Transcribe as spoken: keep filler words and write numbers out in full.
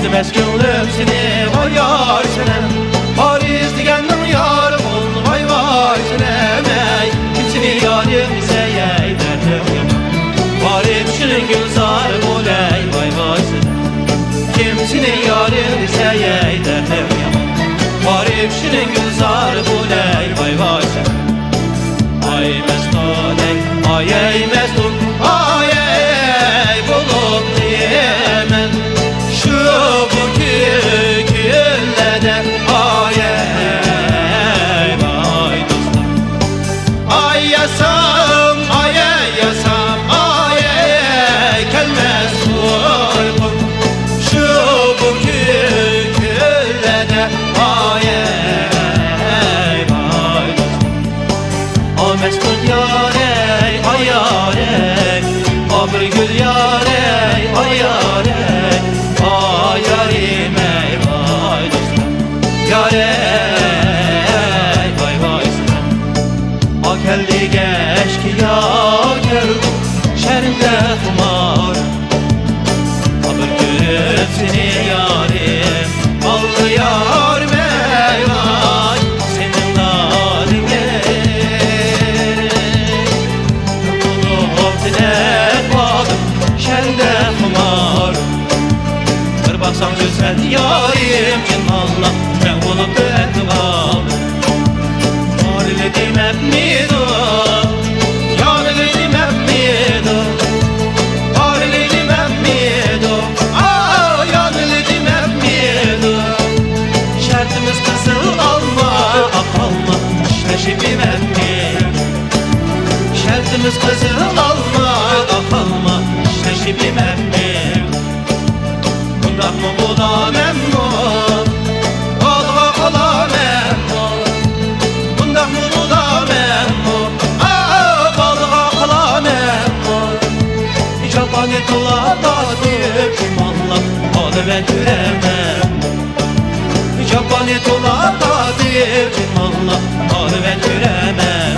ئىزدىمەس كۆڭلۈم سېنى، ۋاي ۋاي سېنىم. بار ئىزدىگەننىڭ يارى بولدى، ۋاي ۋاي سېنىم ئەي. كىم سېنى يارىم دېسە، ئەي دەردىم يامان. بار ئېپىشىنىڭ گۈلزارى بولاي، ۋاي ۋاي سېنىم. كىم سېنى يارىم دېسە، ئەي دەردىم يامان. بار ئېپىشىنىڭ گۈلزارى بولاي، ۋاي ۋاي سېنىم. ئاي مەستۇنەي، ئايەي مەستۇن، ئايەي بولۇپ دېمەن. شۇ بۇ كۈ-، كۈنلەردە، ئايەي، ئاي دوستۇم. ئاي ياسام، ئايەي ياسام، ئايەي كەلمەس ئۇيقۇم. شۇ بۇ كۈ-، كۈنلەردە، ئايەي، ئاي دوستۇم. ئا مەستۇن يارەي، ئاي يارەي، ئا بىر گۈل يارەي، ئاي يارەي، ئاي يارىمەي، ئاي دوستۇم. يارەي، ۋاي ۋاي سېنىم. ئا كەل دېگەچكە يا كەلدى، شەرمدە خۇمار. بىر كۆرۈپ سېنى يارىم، باللا يارىم ئەي ۋاي، سېنىڭ نازىڭنى. بولۇپ تىلەپ قالدىم، شەرمدە خۇمار. بىر باقساڭ كۆرسەت يارىم، جىن باللا، مەن بولۇپ تىلەپ قالدىم. بارلىدى مەپمىدۇ، يارلىدى مەپمىدۇ، بارلىدى مەپمىدۇ، ئا، يارلىدى مەپمىدۇ. شەرتىمىز قىزىل ئالما، ئاق ئالما، ئىشلىشىپ يېمەپمىدۇ. شەرتىمىز قىزىل ئالما، ئاق ئالما، ئىشلىشىپ يېمەپمىدۇ. بۇنداقمۇ بولامەنمۇ؟ بالىغا قالامەنمۇ؟ بۇنداقمۇ بولامەنمۇ؟ ئا، بالىغا قالامەنمۇ؟ جاپانى تولا تارتىپ، جۇماللا، بالىمەن كۆرەمەن. جاپانى تولا تارتىپ، جۇماللا، بالىمەن كۆرەمەن.